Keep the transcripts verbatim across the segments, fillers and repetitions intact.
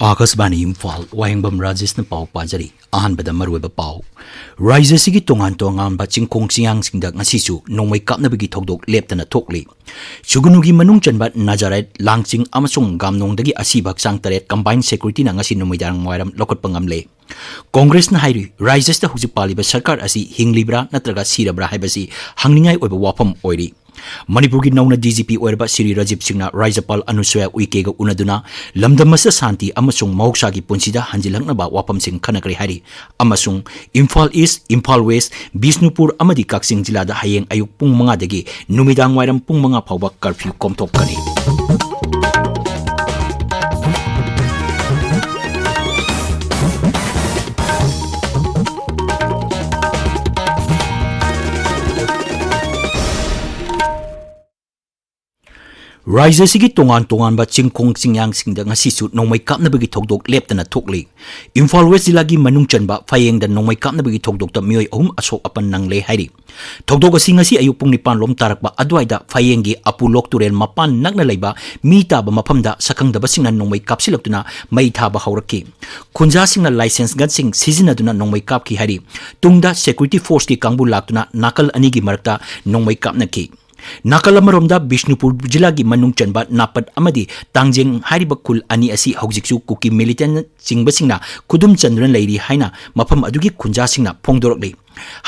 ꯑꯥꯀꯥꯁꯕꯥꯅꯤ ꯏꯝꯐꯥꯜ, ꯋꯥꯍꯦꯡꯕꯝ ꯔꯥꯖꯦꯁꯅ ꯄꯥꯎ ꯄꯥꯖꯔꯤ꯫ ꯑꯍꯥꯟꯕꯗ ꯃꯔꯨꯑꯣꯏꯕ ꯄꯥꯎ꯫ ꯔꯥꯖ꯭ꯌꯁꯤꯒꯤ ꯇꯣꯉꯥꯟ ꯇꯣꯉꯥꯟꯕ ꯆꯤꯡꯈꯣꯡ ꯆꯤꯡꯌꯥꯡꯁꯤꯡꯗ ꯉꯁꯤꯁꯨ ꯅꯣꯡꯃꯩ ꯀꯥꯞꯅꯕꯒꯤ ꯊꯧꯗꯣꯛ ꯂꯦꯞꯇꯅ ꯊꯣꯛꯂꯤ꯫ ꯁꯨꯒꯅꯨꯒꯤ ꯃꯅꯨꯡ ꯆꯟꯕ ꯅꯥꯖꯥꯔꯦꯠ, ꯂꯥꯡꯆꯤꯡ ꯑꯃꯁꯨꯡ ꯒꯥꯝꯅꯣꯡꯗꯒꯤ ꯑꯁꯤꯕ ꯍꯛꯆꯥꯡ ꯇꯔꯦꯠ combined security ꯅ ꯉꯁꯤ ꯅꯨꯃꯤꯗꯥꯡ ꯋꯥꯏꯔꯝ ꯂꯧꯈꯠꯄ ꯉꯝꯂꯦ꯫ ꯀꯣꯡꯒ꯭ꯔꯦꯁꯅ ꯍꯥꯏꯔꯤ, ꯔꯥꯖ꯭ꯌꯁꯤꯗ ꯍꯧꯖꯤꯛ ꯄꯥꯜꯂꯤꯕ ꯁꯔꯀꯥꯔ ꯑꯁꯤ ꯍꯤꯡꯂꯤꯕ꯭ꯔꯥ ꯅꯠꯇ꯭ꯔꯒ ꯁꯤꯔꯕ꯭ꯔꯥ ꯍꯥꯏꯕꯁꯤ ꯍꯪꯅꯤꯡꯉꯥꯏ ꯑꯣꯏꯕ ꯋꯥꯐꯝ ꯑꯣꯏꯔꯤ꯫ ꯃꯅꯤꯄꯨꯔꯒꯤ ꯅꯧꯅ D G P ꯑꯣꯏꯔꯕ ꯁ꯭ꯔꯤ ꯔꯥꯖꯤꯕ ꯁꯤꯡꯅ ꯔꯥꯖ꯭ꯌꯄꯥꯜ ꯑꯅꯨꯁꯨꯌꯥ ꯎꯏꯀꯦꯒ ꯎꯅꯗꯨꯅ ꯂꯝꯗꯝ ꯑꯁꯤꯗ ꯁꯥꯟꯇꯤ ꯑꯃꯁꯨꯡ ꯃꯍꯧꯁꯥꯒꯤ ꯄꯨꯟꯁꯤꯗ ꯍꯟꯖꯤꯜꯂꯛꯅꯕ ꯋꯥꯐꯝꯁꯤꯡ ꯈꯟꯅꯈ꯭ꯔꯦ ꯍꯥꯏꯔꯤ꯫ ꯑꯃꯁꯨꯡ ꯏꯝꯐꯥꯜ ꯏꯁ꯭ꯠ, ꯏꯝꯐꯥꯜ ꯋꯦꯁ꯭ꯠ, ꯕꯤꯁꯅꯨꯄꯨꯔ ꯑꯃꯗꯤ ꯀꯛꯆꯤꯡ ꯖꯤꯂꯥꯗ ꯍꯌꯦꯡ ꯑꯌꯨꯛ ꯄꯨꯡ ꯃꯉꯥꯗꯒꯤ ꯅꯨꯃꯤꯗꯥꯡ ꯋꯥꯏꯔꯝ ꯄꯨꯡ ꯃꯉꯥ ꯐꯥꯎꯕ ꯀꯔꯐ꯭ꯌꯨ ꯀꯣꯝꯊꯣꯛꯀꯅꯤ꯫ ꯔꯥꯖ꯭ꯌꯁꯤꯒꯤ ꯇꯣꯉꯥꯟ ꯇꯣꯉꯥꯟꯕ ꯆꯤꯡꯈꯣꯡ ꯆꯤꯡꯌꯥꯡꯁꯤꯡꯗ ꯉꯁꯤꯁꯨ ꯅꯣꯡꯃꯩ ꯀꯥꯞꯅꯕꯒꯤ ꯊꯧꯗꯣꯛ ꯂꯦꯞꯇꯅ ꯊꯣꯛꯂꯤ꯫ ꯏꯝꯐꯥꯜ ꯋꯦꯁ꯭ꯠ ꯖꯤꯂꯥꯒꯤ ꯃꯅꯨꯡ ꯆꯟꯕ ꯐꯌꯦꯡꯗ ꯅꯣꯡꯃꯩ ꯀꯥꯞꯅꯕꯒꯤ ꯊꯧꯗꯣꯛꯇ ꯃꯤꯑꯣꯏ ꯑꯍꯨꯝ ꯑꯁꯣꯛ ꯑꯄꯟ ꯅꯪꯂꯦ ꯍꯥꯏꯔꯤ꯫ ꯊꯧꯗꯣꯛ ꯑꯁꯤ ꯉꯁꯤ ꯑꯌꯨꯛ ꯄꯨꯡ ꯅꯤꯄꯥꯟ ꯂꯣꯝ ꯇꯥꯔꯛꯄ ꯑꯗꯨꯋꯥꯏꯗ ꯐꯌꯦꯡꯒꯤ ꯑꯄꯨꯂꯣꯛ ꯇꯨꯔꯦꯜ ꯃꯄꯥꯟ ꯅꯛꯅ ꯂꯩꯕ ꯃꯤ ꯇꯥꯕ ꯃꯐꯝꯗ ꯁꯛꯈꯪꯗꯕꯁꯤꯡꯅ ꯅꯣꯡꯃꯩ ꯀꯥꯞꯁꯤꯜꯂꯛꯇꯨꯅ ꯃꯩ ꯊꯥꯕ ꯍꯧꯔꯛꯈꯤ꯫ ꯈꯨꯟꯖꯥꯁꯤꯡꯅ licence gun ꯁꯤꯡ ꯁꯤꯖꯤꯟꯅꯗꯨꯅ ꯅꯣꯡꯃꯩ ꯀꯥꯞꯈꯤ ꯍꯥꯏꯔꯤ꯫ ꯇꯨꯡꯗ security force ꯀꯤ ꯀꯥꯡꯕꯨ ꯂꯥꯛꯇꯨꯅ ꯅꯥꯀꯜ ꯑꯅꯤꯒꯤ ꯃꯔꯛꯇ ꯅꯣꯡꯃꯩ ꯀꯥꯞꯅꯈꯤ꯫ ꯅꯥꯀꯜ ꯑꯃꯔꯣꯝꯗ, ꯕꯤꯁꯅꯨꯄꯨꯔ ꯖꯤꯂꯥꯒꯤ ꯃꯅꯨꯡ ꯆꯟꯕ ꯅꯥꯄꯠ ꯑꯃꯗꯤ ꯇꯥꯡꯖꯦꯡ ꯍꯥꯏꯔꯤꯕ ꯈꯨꯜ ꯑꯅꯤ ꯑꯁꯤ ꯍꯧꯖꯤꯛꯁꯨ ꯀꯨꯀꯤ militant ꯆꯤꯡꯕꯁꯤꯡꯅ ꯈꯨꯗꯨꯝ ꯆꯟꯗꯨꯅ ꯂꯩꯔꯤ ꯍꯥꯏꯅ ꯃꯐꯝ ꯑꯗꯨꯒꯤ ꯈꯨꯟꯖꯥꯁꯤꯡꯅ ꯐꯣꯡꯗꯣꯔꯛꯂꯤ꯫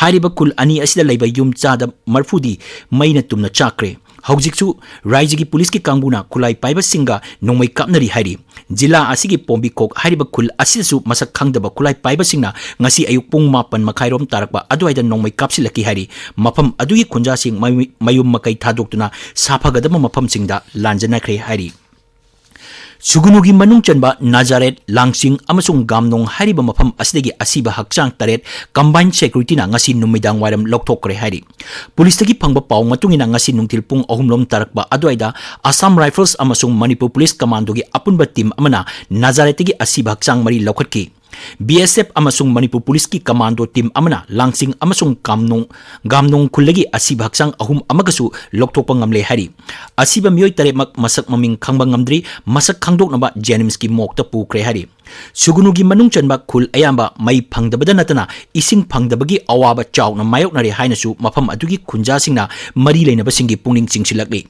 ꯍꯥꯏꯔꯤꯕ ꯈꯨꯜ ꯑꯅꯤ ꯑꯁꯤꯗ ꯂꯩꯕ ꯌꯨꯝ ꯆꯥꯗ ꯃꯔꯐꯨꯗꯤ ꯃꯩꯅ ꯇꯨꯝꯅ ꯆꯥꯛꯈ꯭ꯔꯦ꯫ ꯍꯧꯖꯤꯛꯁꯨ ꯔꯥꯖ꯭ꯌꯒꯤ ꯄꯨꯂꯤꯁꯀꯤ ꯀꯥꯡꯕꯨꯅ ꯈꯨꯠꯂꯥꯏ ꯄꯥꯏꯕꯁꯤꯡꯒ ꯅꯣꯡꯃꯩ ꯀꯥꯞꯅꯔꯤ ꯍꯥꯏꯔꯤ꯫ ꯖꯤꯂꯥ ꯑꯁꯤꯒꯤ ꯄꯣꯝꯕꯤꯈꯣꯛ ꯍꯥꯏꯔꯤꯕ ꯈꯨꯜ ꯑꯁꯤꯗꯁꯨ ꯃꯁꯛ ꯈꯪꯗꯕ ꯈꯨꯠꯂꯥꯏ ꯄꯥꯏꯕꯁꯤꯡꯅ ꯉꯁꯤ ꯑꯌꯨꯛ ꯄꯨꯡ ꯃꯥꯄꯟ ꯃꯈꯥꯏꯔꯣꯝ ꯇꯥꯔꯛꯄ ꯑꯗꯨꯋꯥꯏꯗ ꯅꯣꯡꯃꯩ ꯀꯥꯞꯁꯤꯜꯂꯛꯈꯤ ꯍꯥꯏꯔꯤ꯫ ꯃꯐꯝ ꯑꯗꯨꯒꯤ ꯈꯨꯟꯖꯥꯁꯤꯡ ꯃꯌꯨ-, ꯃꯌꯨꯝ ꯃꯀꯩ ꯊꯥꯗꯣꯛꯇꯨꯅ ꯁꯥꯐꯒꯗꯕ ꯃꯐꯝꯁꯤꯡꯗ ꯂꯥꯟꯖꯅꯈ꯭ꯔꯦ ꯍꯥꯏꯔꯤ꯫ ꯁꯨꯒꯨꯅꯨꯒꯤ ꯃꯅꯨꯡ ꯆꯟꯕ ꯅꯥꯖꯥꯔꯦꯠ, ꯂꯥꯡꯆꯤꯡ ꯑꯃꯁꯨꯡ ꯒꯥꯝꯅꯣꯡ ꯍꯥꯏꯔꯤꯕ ꯃꯐꯝ ꯑꯁꯤꯗꯒꯤ ꯑꯁꯤꯕ ꯍꯛꯆꯥꯡ ꯇꯔꯦꯠ combined security ꯅ ꯉꯁꯤ ꯅꯨꯃꯤꯗꯥꯡ ꯋꯥꯏꯔꯝ ꯂꯧꯊꯣꯛꯈ꯭ꯔꯦ ꯍꯥꯏꯔꯤ꯫ ꯄꯨꯂꯤꯁꯇꯒꯤ ꯐꯪꯕ ꯄꯥꯎ ꯃꯇꯨꯡ ꯏꯟꯅ ꯉꯁꯤ ꯅꯨꯡꯊꯤꯜ ꯄꯨꯡ ꯑꯍꯨꯝ ꯂꯣꯝ ꯇꯥꯔꯛꯄ ꯑꯗꯨꯋꯥꯏꯗ Assam Rifles ꯑꯃꯁꯨꯡ ꯃꯅꯤꯄꯨꯔ ꯄꯨꯂꯤꯁ ꯀꯃꯥꯟꯗꯣꯒꯤ ꯑꯄꯨꯟꯕ team ꯑꯃꯅ ꯅꯥꯖꯥꯔꯦꯠꯇꯒꯤ ꯑꯁꯤꯕ ꯍꯛꯆꯥꯡ ꯃꯔꯤ ꯂꯧꯈꯠꯈꯤ꯫ ꯕꯤ ꯑꯦꯁ ꯑꯦꯐ ꯑꯃꯁꯨꯡ ꯃꯅꯤꯄꯨꯔ ꯄꯨꯂꯤꯁꯀꯤ ꯀꯃꯥꯟꯗꯣ ꯇꯤꯝ ꯑꯃꯅ ꯂꯥꯡꯁꯤꯡ ꯑꯃꯁꯨꯡ ꯒꯥꯝꯅꯣꯡ, ꯒꯥꯝꯅꯣꯡ ꯈꯨꯜꯗꯒꯤ ꯑꯁꯤꯕ ꯍꯛꯆꯥꯡ ꯑꯍꯨꯝ ꯑꯃꯒꯁꯨ ꯂꯧꯊꯣꯛꯄ ꯉꯝꯂꯦ ꯍꯥꯏꯔꯤ꯫ ꯑꯁꯤꯕ ꯃꯤꯑꯣꯏ ꯇꯔꯦꯠꯃꯛ ꯃꯁꯛ ꯃꯃꯤꯡ ꯈꯪꯕ ꯉꯝꯗ꯭ꯔꯤ, ꯃꯁꯛ ꯈꯪꯗꯣꯛꯅꯕ ꯖꯦꯅꯤꯝꯁꯀꯤ ꯃꯣꯔꯒꯇ ꯄꯨꯈ꯭ꯔꯦ ꯍꯥꯏꯔꯤ꯫ ꯁꯨꯒꯨꯅꯨꯒꯤ ꯃꯅꯨꯡ ꯆꯟꯕ ꯈꯨꯜ ꯑꯌꯥꯝꯕ ꯃꯩ ꯐꯪꯗꯕꯗ ꯅꯠꯇꯅ ꯏꯁꯤꯡ ꯐꯪꯗꯕꯒꯤ ꯑꯋꯥꯕ ꯆꯥꯎꯅ ꯃꯥꯌꯣꯛꯅꯔꯦ ꯍꯥꯏꯅꯁꯨ ꯃꯐꯝ ꯑꯗꯨꯒꯤ ꯈꯨꯟꯖꯥꯁꯤꯡꯅ ꯃꯔꯤ ꯂꯩꯅꯕꯁꯤꯡꯒꯤ ꯄꯨꯛꯅꯤꯡ ꯆꯤꯡꯁꯤꯜꯂꯛꯂꯤ꯫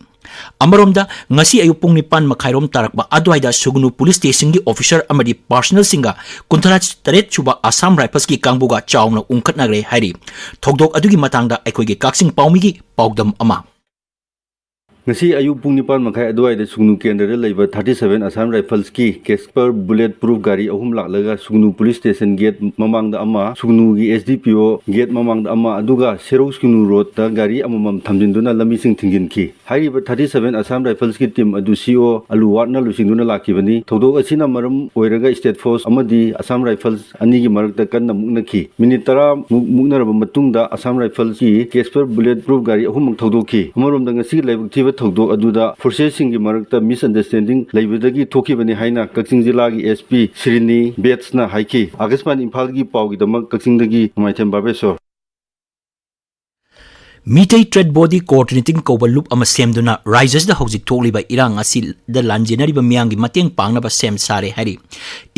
ꯑꯃꯔꯣꯝꯗ, ꯉꯁꯤ ꯑꯌꯨꯛ ꯄꯨꯡ ꯅꯤꯄꯥꯟ ꯃꯈꯥꯏꯔꯣꯝ ꯇꯥꯔꯛꯄ ꯑꯗꯨꯋꯥꯏꯗ ꯁꯨꯒꯅꯨ ꯄꯨꯂꯤꯁ ꯁ꯭ꯇꯦꯁꯟꯒꯤ ꯑꯣꯐꯤꯁꯔ ꯑꯃꯗꯤ ꯄꯥꯔꯁꯅꯦꯜꯁꯤꯡꯒ ꯀꯨꯟꯊ꯭ꯔꯥ ꯇꯔꯦꯠ ꯁꯨꯕ ꯑꯁꯥꯝ ꯔꯥꯏꯐꯜꯁꯀꯤ ꯀꯥꯡꯕꯨꯒ ꯆꯥꯎꯅ ꯎꯪꯈꯠꯅꯈ꯭ꯔꯦ ꯍꯥꯏꯔꯤ꯫ ꯊꯧꯗꯣꯛ ꯑꯗꯨꯒꯤ ꯃꯇꯥꯡꯗ ꯑꯩꯈꯣꯏꯒꯤ ꯀꯛꯆꯤꯡ ꯄꯥꯎꯃꯤꯒꯤ ꯄꯥꯎꯗꯝ ꯑꯃ꯫ ꯉꯁꯤ ꯑꯌꯨꯛ ꯄꯨꯡ ꯅꯤꯄꯥꯟ ꯃꯈꯥꯏ ꯑꯗꯨꯋꯥꯏꯗ ꯁꯨꯒꯅꯨ ꯀꯦꯟꯗ꯭ꯔꯗ ꯂꯩꯕ thirty seven Assam Riflesꯀꯤ Casper Bullet Proof ꯒꯥꯔꯤ ꯑꯍꯨꯝ ꯂꯥꯛꯂꯒ ꯁꯨꯒꯅꯨ ꯄꯨꯂꯤꯁ ꯁ꯭ꯇꯦꯁꯟ ꯒꯦꯠ ꯃꯃꯥꯡꯗ ꯑꯃ, ꯁꯨꯒꯅꯨꯒꯤ S D P O gate ꯃꯃꯥꯡꯗ ꯑꯃ, ꯑꯗꯨꯒ ꯁꯦꯔꯧ ꯁꯨꯒꯅꯨ ꯔꯣꯗꯇ ꯒꯥꯔꯤ ꯑꯃꯃꯝ ꯊꯝꯖꯤꯟꯗꯨꯅ ꯂꯝꯕꯤꯁꯤꯡ ꯊꯤꯡꯖꯤꯟꯈꯤ꯫ ꯍꯥꯏꯔꯤꯕ thirty seven Assam Riflesꯀꯤ ꯇꯤꯝ ꯑꯗꯨ C O ꯑꯂꯨ ꯋꯥꯠꯅ ꯂꯨꯆꯤꯡꯗꯨꯅ ꯂꯥꯛꯈꯤꯕꯅꯤ꯫ ꯊꯧꯗꯣꯛ ꯑꯁꯤꯅ ꯃꯔꯝ ꯑꯣꯏꯔꯒ State Force ꯑꯃꯗꯤ Assam Rifles ꯑꯅꯤꯒꯤ ꯃꯔꯛꯇ ꯀꯟꯅ ꯃꯨꯛꯅꯈꯤ꯫ ꯃꯤꯅꯤꯠ ꯇꯔꯥ ꯃꯨꯛ ꯃꯨꯛꯅꯔꯕ ꯃꯇꯨꯡꯗ Assam Riflesꯀꯤ Casper Bullet Proof ꯒꯥꯔꯤ ꯑꯍꯨꯝꯃꯛ ꯊꯧꯗꯣꯛꯈꯤ꯫ ꯑꯃꯔꯣꯝꯗ, ꯉꯁꯤꯒꯤ ꯂꯥꯏꯕꯛ ꯊꯤꯕ ꯊꯧꯗꯣꯛ ꯑꯗꯨꯗ forcesꯁꯤꯡꯒꯤ ꯃꯔꯛꯇ misunderstanding ꯂꯩꯕꯗꯒꯤ ꯊꯣꯛꯈꯤꯕꯅꯤ ꯍꯥꯏꯅ ꯀꯛꯆꯤꯡ ꯖꯤꯂꯥꯒꯤ S P ꯁ꯭ꯔꯤꯅꯤ ꯕꯦꯠꯁꯅ ꯍꯥꯏꯈꯤ꯫ ꯑꯥꯀꯥꯁꯕꯥꯅꯤ ꯏꯝꯐꯥꯜꯒꯤ ꯄꯥꯎꯒꯤꯗꯃꯛ ꯀꯛꯆꯤꯡꯗꯒꯤ ꯅꯣꯡꯃꯥꯏꯊꯦꯝ ꯕꯥꯕꯦꯁꯣꯔ꯫ ꯃꯤꯇꯩ Trade Body Coordinating ꯀꯧꯕ ꯂꯨꯞ ꯑꯃ ꯁꯦꯝꯗꯨꯅ ꯔꯥꯏꯖꯁꯤꯗ ꯍꯧꯖꯤꯛ ꯊꯣꯛꯂꯤꯕ ꯏꯔꯥꯡ ꯑꯁꯤꯗ ꯂꯥꯟꯖꯦꯟꯅꯔꯤꯕ ꯃꯤꯌꯥꯝꯒꯤ ꯃꯇꯦꯡ ꯄꯥꯡꯅꯕ ꯁꯦꯝ ꯁꯥꯔꯦ ꯍꯥꯏꯔꯤ꯫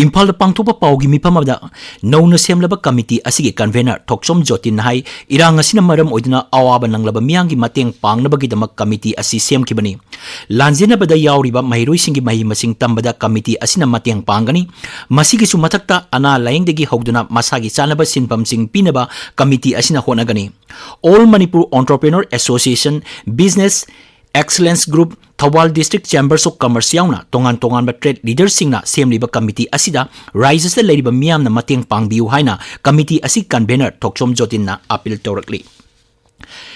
ꯏꯝꯐꯥꯜꯗ ꯄꯥꯡꯊꯣꯛꯄ ꯄꯥꯎꯒꯤ ꯃꯤꯐꯝ ꯑꯃꯗ ꯅꯧꯅ ꯁꯦꯝꯂꯕ ꯀꯃꯤꯇꯤ ꯑꯁꯤꯒꯤ convener ꯊꯣꯛꯆꯣꯝ ꯖꯣꯇꯤꯟꯅ ꯍꯥꯏ, ꯏꯔꯥꯡ ꯑꯁꯤꯅ ꯃꯔꯝ ꯑꯣꯏꯗꯨꯅ ꯑꯋꯥꯕ ꯅꯪꯂꯕ ꯃꯤꯌꯥꯝꯒꯤ ꯃꯇꯦꯡ ꯄꯥꯡꯅꯕꯒꯤꯗꯃꯛ ꯀꯃꯤꯇꯤ ꯑꯁꯤ ꯁꯦꯝꯈꯤꯕꯅꯤ꯫ ꯂꯥꯟꯖꯦꯟꯅꯕꯗ ꯌꯥꯎꯔꯤꯕ ꯃꯍꯩꯔꯣꯏꯁꯤꯡꯒꯤ ꯃꯍꯩ ꯃꯁꯤꯡ ꯇꯝꯕꯗ ꯀꯃꯤꯇꯤ ꯑꯁꯤꯅ ꯃꯇꯦꯡ ꯄꯥꯡꯒꯅꯤ꯫ ꯃꯁꯤꯒꯤꯁꯨ ꯃꯊꯛꯇ ꯑꯅꯥ ꯂꯥꯌꯦꯡꯗꯒꯤ ꯍꯧꯗꯨꯅ ꯃꯁꯥꯒꯤ ꯆꯥꯅꯕ ꯁꯤꯟꯐꯝꯁꯤꯡ ꯄꯤꯅꯕ ꯀꯃꯤꯇꯤ ꯑꯁꯤꯅ ꯍꯣꯠꯅꯒꯅꯤ꯫ All Manipur Entrepreneur Association, Business Excellence Group, Thoubal District Chambers of Commerce ꯌꯥꯎꯅ ꯇꯣꯉꯥꯟ ꯇꯣꯉꯥꯟꯕ trade leaderꯁꯤꯡꯅ ꯁꯦꯝꯂꯤꯕ ꯀꯃꯤꯇꯤ ꯑꯁꯤꯗ ꯔꯥꯏꯖꯁꯤꯗ ꯂꯩꯔꯤꯕ ꯃꯤꯌꯥꯝꯅ ꯃꯇꯦꯡ ꯄꯥꯡꯕꯤꯌꯨ ꯍꯥꯏꯅ ꯀꯃꯤꯇꯤ ꯑꯁꯤ convener Thokchom ꯖꯣꯇꯤꯟꯅ appeal ꯇꯧꯔꯛꯂꯤ꯫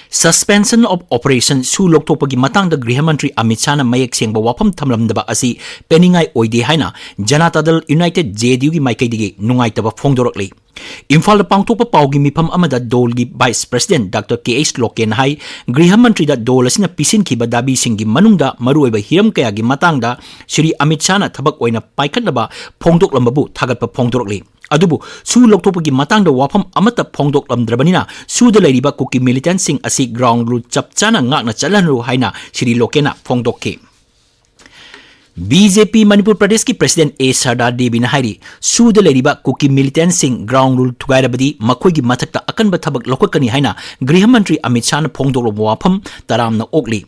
Suspension of Operation ꯁꯨ ꯂꯧꯊꯣꯛꯄꯒꯤ ꯃꯇꯥꯡꯗ ꯒ꯭ꯔꯤꯍ ꯃꯟꯇ꯭ꯔꯤ ꯑꯃꯤꯠ ꯁꯥꯍꯅ ꯃꯌꯦꯛ ꯁꯦꯡꯕ ꯋꯥꯐꯝ ꯊꯝꯂꯝꯗꯕ ꯑꯁꯤ ꯄꯦꯟꯅꯤꯡꯉꯥꯏ ꯑꯣꯏꯗꯦ ꯍꯥꯏꯅ ꯖꯅꯇꯥ ꯗꯜ ꯌꯨꯅꯥꯏꯇꯦꯗ, J D Uꯒꯤ ꯃꯥꯏꯀꯩꯗꯒꯤ ꯅꯨꯡꯉꯥꯏꯇꯕ ꯐꯣꯡꯗꯣꯔꯛꯂꯤ꯫ ꯏꯝꯐꯥꯜꯗ ꯄꯥꯡꯊꯣꯛꯄ ꯄꯥꯎꯒꯤ ꯃꯤꯐꯝ ꯑꯃꯗ ꯗꯣꯜꯒꯤ Vice President Doctor K H Loken ꯍꯥꯏ, ꯒ꯭ꯔꯤꯍ ꯃꯟꯇ꯭ꯔꯤꯗ ꯗꯣꯜ ꯑꯁꯤꯅ ꯄꯤꯁꯤꯟꯈꯤꯕ ꯗꯥꯕꯤꯁꯤꯡꯒꯤ ꯃꯅꯨꯡꯗ ꯃꯔꯨꯑꯣꯏꯕ ꯍꯤꯔꯝ ꯀꯌꯥꯒꯤ ꯃꯇꯥꯡꯗ ꯁ꯭ꯔꯤ ꯑꯃꯤꯠ ꯁꯥꯍꯅ ꯊꯕꯛ ꯑꯣꯏꯅ ꯄꯥꯏꯈꯠꯅꯕ ꯐꯣꯡꯗꯣꯛꯂꯝꯕꯕꯨ ꯊꯥꯒꯠꯄ ꯐꯣꯡꯗꯣꯔꯛꯂꯤ꯫ ꯑꯗꯨꯕꯨ ꯁꯨ ꯂꯧꯊꯣꯛꯄꯒꯤ ꯃꯇꯥꯡꯗ ꯋꯥꯐꯝ ꯑꯃꯠꯇ ꯐꯣꯡꯗꯣꯛꯂꯝꯗ꯭ꯔꯕꯅꯤꯅ ꯁꯨꯗ ꯂꯩꯔꯤꯕ ꯀꯨꯀꯤ militantꯁꯤꯡ ꯑꯁꯤ ground rule ꯆꯞ ꯆꯥꯅ ꯉꯥꯛꯅ ꯆꯠꯍꯟꯂꯨ ꯍꯥꯏꯅ ꯁ꯭ꯔꯤ ꯂꯣꯀꯦꯟꯅ ꯐꯣꯡꯗꯣꯛꯈꯤ꯫ B J P ꯃꯅꯤꯄꯨꯔ ꯄ꯭ꯔꯗꯦꯁꯀꯤ President A ꯁꯔꯗꯥ ꯗꯦꯕꯤꯅ ꯍꯥꯏꯔꯤ, ꯁꯨꯗ ꯂꯩꯔꯤꯕ ꯀꯨꯀꯤ militantꯁꯤꯡ ground rule ꯊꯨꯒꯥꯏꯔꯕꯗꯤ ꯃꯈꯣꯏꯒꯤ ꯃꯊꯛꯇ ꯑꯀꯟꯕ ꯊꯕꯛ ꯂꯧꯈꯠꯀꯅꯤ ꯍꯥꯏꯅ ꯒ꯭ꯔꯤꯍ ꯃꯟꯇ꯭ꯔꯤ ꯑꯃꯤꯠ ꯁꯥꯍꯅ ꯐꯣꯡꯗꯣꯛꯂꯕ ꯋꯥꯐꯝ ꯇꯔꯥꯝꯅ ꯑꯣꯛꯂꯤ꯫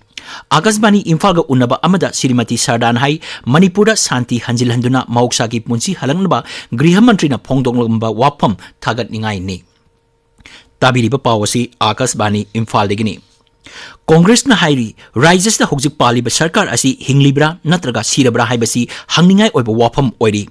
ꯑꯀꯥꯁꯕꯥꯅꯤ ꯏꯝꯐꯥꯜꯒ ꯎꯟꯅꯕ ꯑꯃꯗ ꯁ꯭ꯔꯤꯃꯇꯤ ꯁꯔꯗꯥꯟ ꯍꯥꯏ, ꯃꯅꯤꯄꯨꯔꯗ ꯁꯥꯟꯇꯤ ꯍꯟꯖꯤꯜꯍꯟꯗꯨꯅ ꯃꯍꯧꯁꯥꯒꯤ ꯄꯨꯟꯁꯤ ꯍꯜꯂꯛꯅꯕ ꯒ꯭ꯔꯤꯍ ꯃꯟꯇ꯭ꯔꯤꯅ ꯐꯣꯡꯗꯣꯛꯂꯝꯕ ꯋꯥꯐꯝ ꯊꯥꯒꯠꯅꯤꯡꯉꯥꯏꯅꯤ꯫ ꯇꯥꯕꯤꯔꯤꯕ ꯄꯥꯎ ꯑꯁꯤ ꯑꯀꯥꯁꯕꯥꯅꯤ ꯏꯝꯐꯥꯜꯗꯒꯤꯅꯤ꯫ ꯀꯣꯡꯒ꯭ꯔꯦꯁꯅ ꯍꯥꯏꯔꯤ, ꯔꯥꯖ꯭ꯌꯁꯤꯗ ꯍꯧꯖꯤꯛ ꯄꯥꯜꯂꯤꯕ ꯁꯔꯀꯥꯔ ꯑꯁꯤ ꯍꯤꯡꯂꯤꯕ꯭ꯔꯥ ꯅꯠꯇ꯭ꯔꯒ ꯁꯤꯔꯕ꯭ꯔꯥ ꯍꯥꯏꯕꯁꯤ ꯍꯪꯅꯤꯡꯉꯥꯏ ꯑꯣꯏꯕ ꯋꯥꯐꯝ ꯑꯣꯏꯔꯤ꯫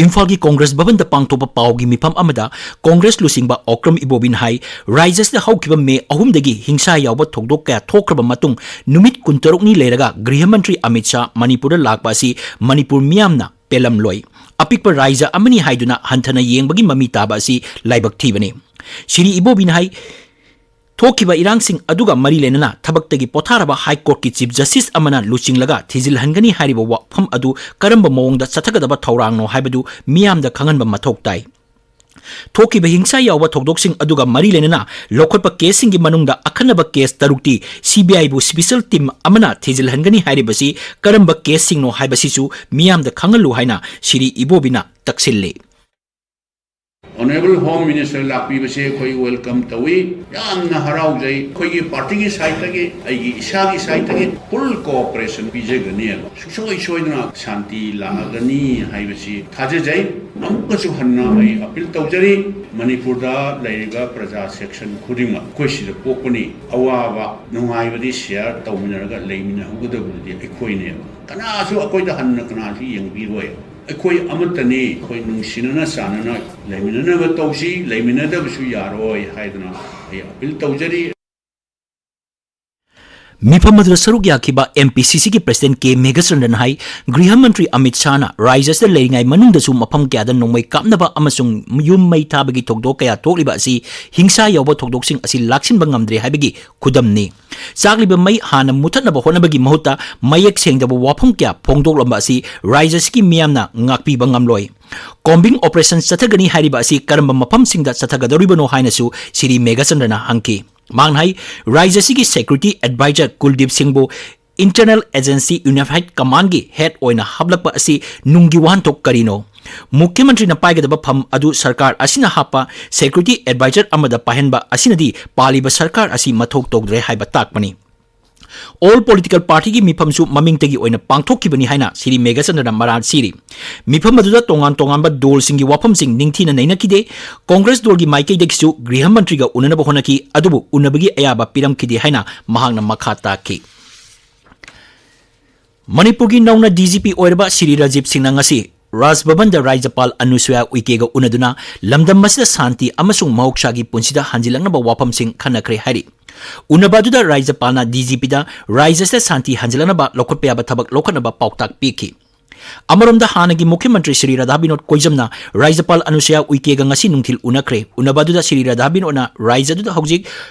ꯏꯝꯐꯥꯜꯒꯤ ꯀꯣꯡꯒ꯭ꯔꯦꯁ ꯚꯕꯟꯗ ꯄꯥꯡꯊꯣꯛꯄ ꯄꯥꯎꯒꯤ ꯃꯤꯐꯝ ꯑꯃꯗ ꯀꯣꯡꯒ꯭ꯔꯦꯁ ꯂꯨꯆꯤꯡꯕ ꯑꯣꯀ꯭ꯔꯝ ꯏꯕꯣꯕꯤꯅ ꯍꯥꯏ, ꯔꯥꯖ꯭ꯌꯁꯤꯗ ꯍꯧꯈꯤꯕ ꯃꯦ ꯑꯍꯨꯝꯗꯒꯤ ꯍꯤꯡꯁꯥ ꯌꯥꯎꯕ ꯊꯧꯗꯣꯛ ꯀꯌꯥ ꯊꯣꯛꯈ꯭ꯔꯕ ꯃꯇꯨꯡ ꯅꯨꯃꯤꯠ ꯀꯨꯟꯇꯔꯨꯛꯅꯤ ꯂꯩꯔꯒ ꯒ꯭ꯔꯤꯍ ꯃꯟꯇ꯭ꯔꯤ ꯑꯃꯤꯠ ꯁꯥꯍ ꯃꯅꯤꯄꯨꯔꯗ ꯂꯥꯛꯄ ꯑꯁꯤ ꯃꯅꯤꯄꯨꯔ ꯃꯤꯌꯥꯝꯅ ꯄꯦꯜꯂꯝꯂꯣꯏ꯫ ꯑꯄꯤꯛꯄ ꯔꯥꯖ꯭ꯌ ꯑꯃꯅꯤ ꯍꯥꯏꯗꯨꯅ ꯍꯟꯊꯅ ꯌꯦꯡꯕꯒꯤ ꯃꯃꯤ ꯇꯥꯕ ꯑꯁꯤ ꯂꯥꯏꯕꯛ ꯊꯤꯕꯅꯤ꯫ ꯁ꯭ꯔꯤ ꯏꯕꯣꯕꯤꯅ ꯍꯥꯏ, ꯊꯣꯛꯈꯤꯕ ꯏꯔꯥꯡꯁꯤꯡ ꯑꯗꯨꯒ ꯃꯔꯤ ꯂꯩꯅꯅ ꯊꯕꯛꯇꯒꯤ ꯄꯣꯊꯥꯔꯕ ꯍꯥꯏ ꯀꯣꯔꯠꯀꯤ ꯆꯤꯐ ꯖꯁꯇꯤꯁ ꯑꯃꯅ ꯂꯨꯆꯤꯡꯂꯒ ꯊꯤꯖꯤꯜꯍꯟꯒꯅꯤ ꯍꯥꯏꯔꯤꯕ ꯋꯥꯐꯝ ꯑꯗꯨ ꯀꯔꯝꯕ ꯃꯑꯣꯡꯗ ꯆꯠꯊꯒꯗꯕ ꯊꯧꯔꯥꯡꯅꯣ ꯍꯥꯏꯕꯗꯨ ꯃꯤꯌꯥꯝꯗ ꯈꯪꯍꯟꯕ ꯃꯊꯧ ꯇꯥꯏ꯫ ꯊꯣꯛꯈꯤꯕ ꯍꯤꯡꯁꯥ ꯌꯥꯎꯕ ꯊꯧꯗꯣꯛꯁꯤꯡ ꯑꯗꯨꯒ ꯃꯔꯤ ꯂꯩꯅꯅ ꯂꯧꯈꯠꯄ ꯀꯦꯁꯁꯤꯡꯒꯤ ꯃꯅꯨꯡꯗ ꯑꯈꯟꯅꯕ ꯀꯦꯁ ꯇꯔꯨꯛꯇꯤ CBIꯕꯨ special team ꯑꯃꯅ ꯊꯤꯖꯤꯜꯍꯟꯒꯅꯤ ꯍꯥꯏꯔꯤꯕꯁꯤ ꯀꯔꯝꯕ ꯀꯦꯁꯁꯤꯡꯅꯣ ꯍꯥꯏꯕꯁꯤꯁꯨ ꯃꯤꯌꯥꯝꯗ ꯈꯪꯍꯜꯂꯨ ꯍꯥꯏꯅ ꯁ꯭ꯔꯤ ꯏꯕꯣꯕꯤꯅ ꯇꯛꯁꯤꯜꯂꯤ꯫ Honourable Home Minister ꯂꯥꯛꯄꯤꯕꯁꯦ ꯑꯩꯈꯣꯏ welcome ꯇꯧꯏ, ꯌꯥꯝꯅ ꯍꯔꯥꯎꯖꯩ꯫ ꯑꯩꯈꯣꯏꯒꯤ partyꯒꯤ sideꯇꯒꯤ, ꯑꯩꯒꯤ ꯏꯁꯥꯒꯤ sideꯇꯒꯤ full cooperation ꯄꯤꯖꯒꯅꯤꯕ꯫ ꯁꯨꯡꯁꯣꯏ ꯁꯣꯏꯗꯅ ꯁꯥꯟꯇꯤ ꯂꯥꯛꯑꯒꯅꯤ ꯍꯥꯏꯕꯁꯤ ꯊꯥꯖꯖꯩ꯫ ꯑꯃꯨꯛꯀꯁꯨ ꯍꯟꯅ ꯑꯩ appeal ꯇꯧꯖꯔꯤ, ꯃꯅꯤꯄꯨꯔꯗ ꯂꯩꯔꯤꯕ ꯄ꯭ꯔꯖꯥ section ꯈꯨꯗꯤꯡꯃꯛ, ꯑꯩꯈꯣꯏ ꯁꯤꯗ ꯄꯣꯛꯄꯅꯤ, ꯑꯋꯥꯕ ꯅꯨꯡꯉꯥꯏꯕꯗꯤ share ꯇꯧꯃꯤꯟꯅꯔꯒ ꯂꯩꯃꯤꯟꯅꯍꯧꯒꯗꯕꯗꯨꯗꯤ ꯑꯩꯈꯣꯏꯅꯦꯕ꯫ ꯀꯅꯥꯁꯨ ꯑꯩꯈꯣꯏꯗ ꯍꯟꯅ ꯀꯅꯥꯁꯨ ꯌꯦꯡꯕꯤꯔꯣꯏ꯫ ꯑꯩꯈꯣꯏ ꯑꯃꯠꯇꯅꯤ, ꯑꯩꯈꯣꯏ ꯅꯨꯡꯁꯤꯅꯅ ꯆꯥꯟꯅꯅ ꯂꯩꯃꯤꯟꯅꯅꯕ ꯇꯧꯁꯤ, ꯂꯩꯃꯤꯟꯅꯗꯕꯁꯨ ꯌꯥꯔꯣꯏ ꯍꯥꯏꯗꯅ ꯑꯩ appeal ꯇꯧꯖꯔꯤ꯫ ꯃꯤꯐꯝ ꯑꯗꯨꯗ ꯁꯔꯨꯛ ꯌꯥꯈꯤꯕ M P C Cꯒꯤ President K Meghachandran ꯍꯥꯏ, ꯒ꯭ꯔꯤꯍ ꯃꯟꯇ꯭ꯔꯤ ꯑꯃꯤꯠ ꯁꯥꯍꯅ ꯔꯥꯖ꯭ꯌ ꯑꯁꯤꯗ ꯂꯩꯔꯤꯉꯩ ꯃꯅꯨꯡꯗꯁꯨ ꯃꯐꯝ ꯀꯌꯥꯗ ꯅꯣꯡꯃꯩ ꯀꯥꯞꯅꯕ ꯑꯃꯁꯨꯡ ꯌꯨꯝ ꯃꯩ ꯊꯥꯕꯒꯤ ꯊꯧꯗꯣꯛ ꯀꯌꯥ ꯊꯣꯛꯂꯤꯕ ꯑꯁꯤ ꯍꯤꯡꯁꯥ ꯌꯥꯎꯕ ꯊꯧꯗꯣꯛꯁꯤꯡ ꯑꯁꯤ ꯂꯥꯛꯁꯤꯟꯕ ꯉꯝꯗ꯭ꯔꯦ ꯍꯥꯏꯕꯒꯤ ꯈꯨꯗꯝꯅꯤ꯫ ꯆꯥꯛꯂꯤꯕ ꯃꯩ ꯍꯥꯟꯅ ꯃꯨꯊꯠꯅꯕ ꯍꯣꯠꯅꯕꯒꯤ ꯃꯍꯨꯠꯇ ꯃꯌꯦꯛ ꯁꯦꯡꯗꯕ ꯋꯥꯐꯝ ꯀꯌꯥ ꯐꯣꯡꯗꯣꯛꯂꯝꯕ ꯑꯁꯤ ꯔꯥꯖ꯭ꯌ ꯑꯁꯤꯒꯤ ꯃꯤꯌꯥꯝꯅ ꯉꯥꯛꯄꯤꯕ ꯉꯝꯂꯣꯏ꯫ Combing operation ꯆꯠꯊꯒꯅꯤ ꯍꯥꯏꯔꯤꯕ ꯑꯁꯤ ꯀꯔꯝꯕ ꯃꯐꯝꯁꯤꯡꯗ ꯆꯠꯊꯒꯗꯧꯔꯤꯕꯅꯣ ꯍꯥꯏꯅꯁꯨ ꯁꯤꯔꯤ ꯃꯦꯘꯆꯟꯗ꯭ꯔꯅ ꯍꯪꯈꯤ꯫ ꯃꯍꯥꯛꯅ ꯍꯥꯏ, ꯔꯥꯖ꯭ꯌ ꯑꯁꯤꯒꯤ security advisor ꯀꯨꯜꯗꯤꯞ ꯁꯤꯡꯕꯨ Internal Agency Unified Commandꯒꯤ head ꯑꯣꯏꯅ ꯍꯥꯞꯂꯛꯄ ꯑꯁꯤ ꯅꯨꯡꯒꯤ ꯋꯥꯍꯟꯊꯣꯛ ꯀꯔꯤꯅꯣ? ꯃꯨꯈ꯭ꯌ ꯃꯟꯇ꯭ꯔꯤꯅ ꯄꯥꯏꯒꯗꯕ ꯐꯝ ꯑꯗꯨ ꯁꯔꯀꯥꯔ ꯑꯁꯤꯅ ꯍꯥꯞꯄ security advisor ꯑꯃꯗ ꯄꯥꯏꯍꯟꯕ ꯑꯁꯤꯅꯗꯤ ꯄꯥꯜꯂꯤꯕ ꯁꯔꯀꯥꯔ ꯑꯁꯤ ꯃꯊꯧ ꯇꯧꯗ꯭ꯔꯦ ꯍꯥꯏꯕ ꯇꯥꯛꯄꯅꯤ꯫ All political partyꯒꯤ ꯃꯤꯐꯝꯁꯨ ꯃꯃꯤꯡꯇꯒꯤ ꯑꯣꯏꯅ ꯄꯥꯡꯊꯣꯛꯈꯤꯕꯅꯤ ꯍꯥꯏꯅ ꯁꯤꯔꯤ ꯃꯦꯘꯆꯟꯗ꯭ꯔꯅ ꯃꯔꯥꯜ ꯁꯤꯔꯤ꯫ ꯃꯤꯐꯝ ꯑꯗꯨꯗ ꯇꯣꯉꯥꯟ ꯇꯣꯉꯥꯟꯕ ꯗꯣꯜꯁꯤꯡꯒꯤ ꯋꯥꯐꯝꯁꯤꯡ ꯅꯤꯡꯊꯤꯅ ꯅꯩꯅꯈꯤꯗꯦ꯫ ꯀꯣꯡꯒ꯭ꯔꯦꯁ ꯗꯣꯜꯒꯤ ꯃꯥꯏꯀꯩꯗꯒꯤꯁꯨ ꯒ꯭ꯔꯤꯍ ꯃꯟꯇ꯭ꯔꯤꯒ ꯎꯅꯅꯕ ꯍꯣꯠꯅꯈꯤ, ꯑꯗꯨꯕꯨ ꯎꯅꯕꯒꯤ ꯑꯌꯥꯕ ꯄꯤꯔꯝꯈꯤꯗꯦ ꯍꯥꯏꯅ ꯃꯍꯥꯛꯅ ꯃꯈꯥ ꯇꯥꯈꯤ꯫ ꯃꯅꯤꯄꯨꯔꯒꯤ ꯅꯧꯅ D G P ꯑꯣꯏꯔꯕ ꯁꯤꯔꯤ ꯔꯥꯖꯤꯕ ꯁꯤꯡꯅ ꯉꯁꯤ ꯔꯥꯖ ꯚꯕꯟꯗ ꯔꯥꯖ꯭ꯌꯄꯥꯜ ꯑꯅꯨꯁꯨꯌꯥ ꯎꯏꯀꯦꯒ ꯎꯅꯗꯨꯅ ꯂꯝꯗꯝ ꯑꯁꯤꯗ ꯁꯥꯟꯇꯤ ꯑꯃꯁꯨꯡ ꯃꯍꯧꯁꯥꯒꯤ ꯄꯨꯟꯁꯤꯗ ꯍꯟꯖꯤꯜꯂꯛꯅꯕ ꯋꯥꯐꯝꯁꯤꯡ ꯈꯟꯅꯈ꯭ꯔꯦ ꯍꯥꯏꯔꯤ꯫ ꯎꯅꯕ ꯑꯗꯨꯗ ꯔꯥꯖ꯭ꯌꯄꯥꯜꯅ D G Pꯗ ꯔꯥꯖ꯭ꯌ ꯑꯁꯤꯗ ꯁꯥꯟꯇꯤ ꯍꯟꯖꯤꯜꯂꯛꯅꯕ ꯂꯧꯈꯠꯄ ꯌꯥꯕ ꯊꯕꯛ ꯂꯧꯈꯠꯅꯕ ꯄꯥꯎꯇꯥꯛ ꯄꯤꯈꯤ꯫ ꯑꯃꯔꯣꯝꯗ ꯍꯥꯟꯅꯒꯤ ꯃꯨꯈ꯭ꯌ ꯃꯟꯇ꯭ꯔꯤ ꯁ꯭ꯔꯤ ꯔꯥꯙꯥ ꯕꯤꯅꯣꯗ ꯀꯣꯏꯖꯝꯅ ꯔꯥꯖ꯭ꯌꯄꯥꯜ ꯑꯅꯨꯁꯨꯌꯥ ꯎꯏꯀꯦꯒ ꯉꯁꯤ ꯅꯨꯡꯊꯤꯜ ꯎꯅꯈ꯭ꯔꯦ꯫ ꯎꯅꯕ ꯑꯗꯨꯗ ꯁ꯭ꯔꯤ ꯔꯥꯙꯥ ꯕꯤꯅꯣꯗꯅ ꯔꯥꯖ꯭ꯌ ꯑꯗꯨꯗ ꯍꯧꯖꯤꯛ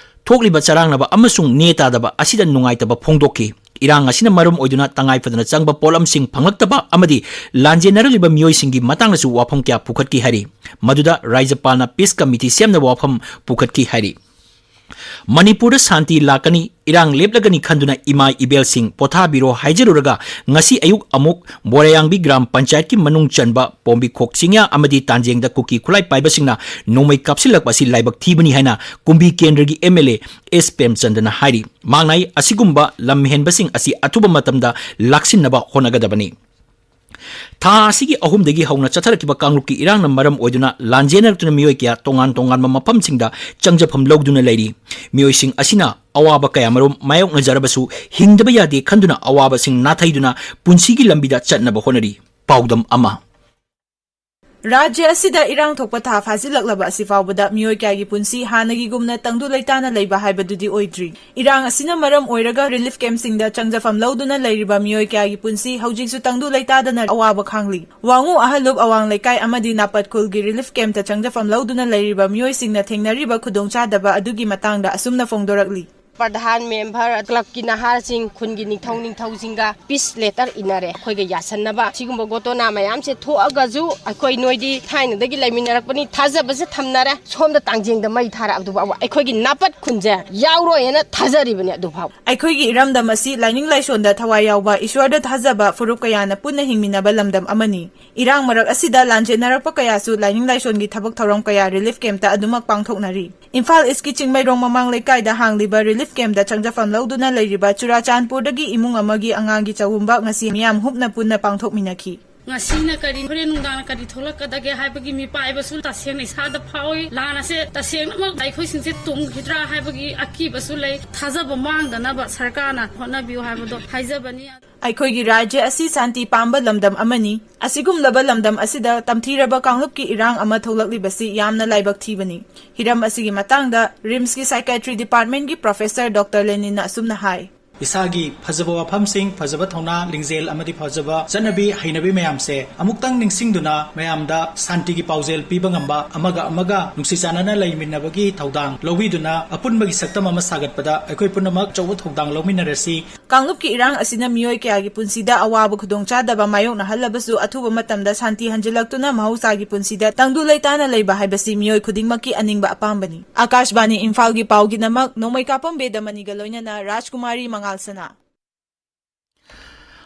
ꯊꯣꯛꯂꯤꯕ ꯆꯔꯥꯡꯅꯕ ꯑꯃꯁꯨꯡ ꯅꯦ ꯇꯥꯗꯕ ꯑꯁꯤꯗ ꯅꯨꯡꯉꯥꯏꯇꯕ ꯐꯣꯡꯗꯣꯛꯈꯤ꯫ ꯏꯔꯥꯡ ꯑꯁꯤꯅ ꯃꯔꯝ ꯑꯣꯏꯗꯨꯅ ꯇꯉꯥꯏ ꯐꯗꯅ ꯆꯪꯕ ꯄꯣꯠꯂꯝꯁꯤꯡ ꯐꯪꯂꯛꯇꯕ ꯑꯃꯗꯤ ꯂꯥꯟꯖꯦꯟꯅꯔꯛꯂꯤꯕ ꯃꯤꯑꯣꯏꯁꯤꯡꯒꯤ ꯃꯇꯥꯡꯗꯁꯨ ꯋꯥꯐꯝ ꯀꯌꯥ ꯄꯨꯈꯠꯈꯤ ꯍꯥꯏꯔꯤ꯫ ꯃꯗꯨꯗ ꯔꯥꯖ꯭ꯌꯄꯥꯜꯅ peace committee ꯁꯦꯝꯅꯕ ꯋꯥꯐꯝ ꯄꯨꯈꯠꯈꯤ ꯍꯥꯏꯔꯤ꯫ ꯃꯅꯤꯄꯨꯔꯗ ꯁꯥꯟꯇꯤ ꯂꯥꯛꯀꯅꯤ, ꯏꯔꯥꯡ ꯂꯦꯞꯂꯒꯅꯤ ꯈꯟꯗꯨꯅ ꯏꯃꯥ ꯏꯕꯦꯜꯁꯤꯡ ꯄꯣꯊꯥꯕꯤꯔꯣ ꯍꯥꯏꯖꯔꯨꯔꯒ ꯉꯁꯤ ꯑꯌꯨꯛ ꯑꯃꯨꯛ ꯕꯣꯔꯥꯌꯥꯡꯕꯤ ꯒ꯭ꯔꯥꯝ ꯄꯟꯆꯥꯌꯠꯀꯤ ꯃꯅꯨꯡ ꯆꯟꯕ ꯄꯣꯝꯕꯤꯈꯣꯛ ꯆꯤꯡꯌꯥ ꯑꯃꯗꯤ ꯇꯥꯟꯖꯦꯡꯗ ꯀꯨꯀꯤ ꯈꯨꯠꯂꯥꯏ ꯄꯥꯏꯕꯁꯤꯡꯅ ꯅꯣꯡꯃꯩ ꯀꯥꯞꯁꯤꯜꯂꯛꯄ ꯑꯁꯤ ꯂꯥꯏꯕꯛ ꯊꯤꯕꯅꯤ ꯍꯥꯏꯅ ꯀꯨꯝꯕꯤ ꯀꯦꯟꯗ꯭ꯔꯒꯤ M L A S ꯄ꯭ꯔꯦꯝꯆꯟꯗ꯭ꯔꯅ ꯍꯥꯏꯔꯤ꯫ ꯃꯍꯥꯛꯅ ꯍꯥꯏ, ꯑꯁꯤꯒꯨꯝꯕ ꯂꯝ ꯍꯦꯟꯕꯁꯤꯡ ꯑꯁꯤ ꯑꯊꯨꯕ ꯃꯇꯝꯗ ꯂꯥꯛꯁꯤꯟꯅꯕ ꯍꯣꯠꯅꯒꯗꯕꯅꯤ꯫ ꯊꯥ ꯑꯁꯤꯒꯤ ꯑꯍꯨꯝꯗꯒꯤ ꯍꯧꯅ ꯆꯠꯊꯔꯛꯈꯤꯕ ꯀꯥꯡꯂꯨꯞꯀꯤ ꯏꯔꯥꯡꯅ ꯃꯔꯝ ꯑꯣꯏꯗꯨꯅ ꯂꯥꯟꯖꯦꯟꯅꯔꯛꯇꯨꯅ ꯃꯤꯑꯣꯏ ꯀꯌꯥ ꯇꯣꯉꯥꯟ ꯇꯣꯉꯥꯟꯕ ꯃꯐꯝꯁꯤꯡꯗ ꯆꯪꯖꯐꯝ ꯂꯧꯗꯨꯅ ꯂꯩꯔꯤ꯫ ꯃꯤꯑꯣꯏꯁꯤꯡ ꯑꯁꯤꯅ ꯑꯋꯥꯕ ꯀꯌꯥꯃꯔꯨꯝ ꯃꯥꯌꯣꯛꯅꯖꯔꯕꯁꯨ ꯍꯤꯡꯗꯕ ꯌꯥꯗꯦ ꯈꯟꯗꯨꯅ ꯑꯋꯥꯕꯁꯤꯡ ꯅꯥꯊꯩꯗꯨꯅ ꯄꯨꯟꯁꯤꯒꯤ ꯂꯝꯕꯤꯗ ꯆꯠꯅꯕ ꯍꯣꯠꯅꯔꯤ꯫ ꯄꯥꯎꯗꯝ ꯑꯃ꯫ ꯔꯥꯖ꯭ꯌ ꯑꯁꯤꯗ ꯏꯔꯥꯡ ꯊꯣꯛꯄ ꯊꯥ ꯐꯥꯖꯤꯜꯂꯛꯂꯕ ꯑꯁꯤ ꯐꯥꯎꯕꯗ ꯃꯤꯑꯣꯏ ꯀꯌꯥꯒꯤ ꯄꯨꯟꯁꯤ ꯍꯥꯟꯅꯒꯤꯒꯨꯝꯅ ꯇꯪꯗꯨ ꯂꯩꯇꯥꯅ ꯂꯩꯕ ꯍꯥꯏꯕꯗꯨꯗꯤ ꯑꯣꯏꯗ꯭ꯔꯤ꯫ ꯏꯔꯥꯡ ꯑꯁꯤꯅ ꯃꯔꯝ ꯑꯣꯏꯔꯒ ꯔꯤꯂꯤꯐ ꯀꯦꯝꯞꯁꯤꯡꯗ ꯆꯪꯖꯐꯝ ꯂꯧꯗꯨꯅ ꯂꯩꯔꯤꯕ ꯃꯤꯑꯣꯏ ꯀꯌꯥꯒꯤ ꯄꯨꯟꯁꯤ ꯍꯧꯖꯤꯛꯁꯨ ꯇꯪꯗꯨ ꯂꯩꯇꯥꯗꯅ ꯑꯋꯥꯕ ꯈꯥꯡꯂꯤ꯫ ꯋꯥꯉꯨ ꯑꯍꯜꯂꯨꯞ ꯑꯋꯥꯡ ꯂꯩꯀꯥꯏ ꯑꯃꯗꯤ ꯅꯥꯄꯠ ꯈꯨꯜꯒꯤ ꯔꯤꯂꯤꯐ ꯀꯦꯝꯞꯇ ꯆꯪꯖꯐꯝ ꯂꯧꯗꯨꯅ ꯂꯩꯔꯤꯕ ꯃꯤꯑꯣꯏꯁꯤꯡꯅ ꯊꯦꯡꯅꯔꯤꯕ ꯈꯨꯗꯣꯡꯆꯥꯗꯕ ꯑꯗꯨꯒꯤ ꯃꯇꯥꯡꯗ ꯑꯁꯨꯝꯅ ꯐꯣꯡꯗꯣꯔꯛꯂꯤ꯫ ꯄ꯭ꯔꯙꯥꯟ, ꯃꯦꯝꯕꯔ, ꯀ꯭ꯂꯕꯀꯤ ꯅꯍꯥꯁꯤꯡ, ꯈꯨꯟꯒꯤ ꯅꯤꯡꯊꯧ ꯅꯤꯡꯊꯧꯁꯤꯡꯒ ꯄꯤꯁ ꯂꯦꯇꯔ ꯏꯟꯅꯔꯦ꯫ ꯑꯩꯈꯣꯏꯒ ꯌꯥꯁꯟꯅꯕ ꯁꯤꯒꯨꯝꯕ ꯒꯣꯇꯣꯅꯥ ꯃꯌꯥꯝꯁꯦ ꯊꯣꯛꯑꯒꯁꯨ ꯑꯩꯈꯣꯏ ꯅꯣꯏꯗꯤ ꯊꯥꯏꯅꯗꯒꯤ ꯂꯩꯃꯤꯟꯅꯔꯛꯄꯅꯤ, ꯊꯥꯖꯕꯁꯦ ꯊꯝꯅꯔꯦ꯫ ꯁꯣꯝꯗ ꯇꯥꯡꯖꯦꯡꯗ ꯃꯩ ꯊꯥꯔꯛꯑꯕꯗꯨ ꯐꯥꯎꯕ ꯑꯩꯈꯣꯏꯒꯤ ꯅꯥꯄꯠ ꯈꯨꯟꯁꯦ ꯌꯥꯎꯔꯣꯏꯅ ꯊꯥꯖꯔꯤꯕꯅꯤ꯫ ꯑꯗꯨ ꯐꯥꯎ ꯑꯩꯈꯣꯏꯒꯤ ꯏꯔꯝꯗꯝ ꯑꯁꯤ ꯂꯥꯏꯅꯤꯡ ꯂꯥꯏꯁꯣꯟꯗ ꯊꯋꯥꯏ ꯌꯥꯎꯕ, ꯏꯁ꯭ꯋꯔꯗ ꯊꯥꯖꯕ ꯐꯨꯔꯨꯞ ꯀꯌꯥꯅ ꯄꯨꯟꯅ ꯍꯤꯡꯃꯤꯟꯅꯕ ꯂꯝꯗꯝ ꯑꯃꯅꯤ꯫ ꯏꯔꯥꯡ ꯃꯔꯛ ꯑꯁꯤꯗ ꯂꯥꯟꯖꯦꯟꯅꯔꯛꯄ ꯀꯌꯥꯁꯨ ꯂꯥꯏꯅꯤꯡ ꯂꯥꯏꯁꯣꯟꯒꯤ ꯊꯕꯛ ꯊꯧꯔꯝ ꯀꯌꯥ ꯔꯤꯂꯤꯐ ꯀꯦꯝꯞꯇ ꯑꯗꯨꯃꯛ ꯄꯥꯡꯊꯣꯛꯅꯔꯤ꯫ ꯏꯝꯐꯥꯜ ꯏꯁꯀꯤ ꯆꯤꯡꯃꯩꯔꯣꯡ ꯃꯃꯥꯡ ꯂꯩꯀꯥꯏꯗ ꯍꯥꯡꯂꯤꯕ ꯔꯤꯂꯤꯐ ꯀꯦꯝꯞꯇ ꯆꯪꯖꯐꯝ ꯂꯧꯗꯨꯅ ꯂꯩꯔꯤꯕ ꯆꯨꯔꯥꯆꯥꯟꯄꯨꯔꯗꯒꯤ ꯏꯃꯨꯡ ꯑꯃꯒꯤ ꯑꯉꯥꯡꯒꯤ ꯆꯥꯛꯎꯝꯕ ꯉꯁꯤ ꯃꯤꯌꯥꯝ ꯍꯨꯞꯅ ꯄꯨꯟꯅ ꯄꯥꯡꯊꯣꯛꯃꯤꯟꯅꯈꯤ꯫ ꯉꯁꯤꯅ ꯀꯔꯤ, ꯍꯣꯔꯦꯟ ꯅꯨꯡꯗꯥꯡꯅ ꯀꯔꯤ ꯊꯣꯛꯂꯛꯀꯗꯒꯦ ꯍꯥꯏꯕꯒꯤ ꯃꯤꯄꯥꯏꯕꯁꯨ ꯇꯁꯦꯡꯅ ꯏꯁꯥꯗ ꯐꯥꯎꯏ꯫ ꯂꯥꯟ ꯑꯁꯦ ꯇꯁꯦꯡꯅꯃꯛ ꯑꯩꯈꯣꯏꯁꯤꯡꯁꯦ ꯇꯨꯡꯈꯤꯗ꯭ꯔꯥ ꯍꯥꯏꯕꯒꯤ ꯑꯀꯤꯕꯁꯨ ꯂꯩ꯫ ꯊꯥꯖꯕ ꯃꯥꯡꯗꯅꯕ ꯁꯔꯀꯥꯔꯅ ꯍꯣꯠꯅꯕꯤꯌꯨ ꯍꯥꯏꯕꯗꯣ ꯍꯥꯏꯖꯕꯅꯤ꯫ ꯑꯩꯈꯣꯏꯒꯤ ꯔꯥꯖ꯭ꯌ ꯑꯁꯤ ꯁꯥꯟꯇꯤ ꯄꯥꯝꯕ ꯂꯝꯗꯝ ꯑꯃꯅꯤ꯫ ꯑꯁꯤꯒꯨꯝꯂꯕ ꯂꯝꯗꯝ ꯑꯁꯤꯗ ꯇꯝꯊꯤꯔꯕ ꯀꯥꯡꯂꯨꯞꯀꯤ ꯏꯔꯥꯡ ꯑꯃ ꯊꯣꯛꯂꯛꯂꯤꯕꯁꯤ ꯌꯥꯝꯅ ꯂꯥꯏꯕꯛ ꯊꯤꯕꯅꯤ꯫ ꯍꯤꯔꯝ ꯑꯁꯤꯒꯤ ꯃꯇꯥꯡꯗ ꯔꯤꯝꯁꯀꯤ ꯁꯥꯏꯀꯥꯏꯇ꯭ꯔꯤ ꯗꯤꯄꯥꯔꯠꯃꯦꯟꯒꯤ ꯄ꯭ꯔꯣꯐꯦꯁꯔ ꯗꯣꯛꯇꯔ ꯂꯦꯅꯤꯟꯅ ꯑꯁꯨꯝꯅ ꯍꯥꯏ꯫ ꯏꯁꯥꯒꯤ ꯐꯖꯕ ꯋꯥꯐꯝꯁꯤꯡ, ꯐꯖꯕ ꯊꯧꯅꯥ, ꯂꯤꯡꯖꯦꯜ ꯑꯃꯗꯤ ꯐꯖꯕ ꯆꯠꯅꯕꯤ, ꯍꯩꯅꯕꯤ ꯃꯌꯥꯝꯁꯦ ꯑꯃꯨꯛꯇꯪ ꯅꯤꯡꯁꯤꯡꯗꯨꯅ ꯃꯌꯥꯝꯗ ꯁꯥꯟꯇꯤꯒꯤ ꯄꯥꯎꯖꯦꯜ ꯄꯤꯕ ꯉꯝꯕ, ꯑꯃꯒ ꯑꯃꯒ ꯅꯨꯡꯁꯤ ꯆꯥꯟꯅꯅ ꯂꯩꯃꯤꯟꯅꯕꯒꯤ ꯊꯧꯗꯥꯡ ꯂꯧꯕꯤꯗꯨꯅ ꯑꯄꯨꯟꯕꯒꯤ ꯁꯛꯇꯝ ꯑꯃ ꯁꯥꯒꯠꯄꯗ ꯑꯩꯈꯣꯏ ꯄꯨꯝꯅꯃꯛ ꯑꯆꯧꯕ ꯊꯧꯗꯥꯡ ꯂꯧꯃꯤꯟꯅꯔꯁꯤ꯫ ꯀꯥꯡꯂꯨꯞꯀꯤ ꯏꯔꯥꯡ ꯑꯁꯤꯅ ꯃꯤꯑꯣꯏ ꯀꯌꯥꯒꯤ ꯄꯨꯟꯁꯤꯗ ꯑꯋꯥꯕ ꯈꯨꯗꯣꯡꯆꯥꯗꯕ ꯃꯥꯌꯣꯛꯅꯍꯜꯂꯕꯁꯨ, ꯑꯊꯨꯕ ꯃꯇꯝꯗ ꯁꯥꯟꯇꯤ ꯍꯟꯖꯤꯜꯂꯛꯇꯨꯅ ꯃꯍꯧꯁꯥꯒꯤ ꯄꯨꯟꯁꯤꯗ ꯇꯪꯗꯨ ꯂꯩꯇꯥꯅ ꯂꯩꯕ ꯍꯥꯏꯕꯁꯤ ꯃꯤꯑꯣꯏ ꯈꯨꯗꯤꯡꯃꯛꯀꯤ ꯑꯅꯤꯡꯕ ꯑꯄꯥꯝꯕꯅꯤ꯫ ꯑꯀꯥꯁꯕꯥꯅꯤ ꯏꯝꯐꯥꯜꯒꯤ ꯄꯥꯎꯒꯤꯗꯃꯛ ꯅꯣꯡꯃꯩꯀꯥꯄꯝ ꯕꯦꯗꯃꯅꯤꯒ ꯂꯣꯏꯅꯅ ꯔꯥꯖꯀꯨꯃꯥꯔꯤ ꯃꯉꯥꯜꯁꯅꯥ꯫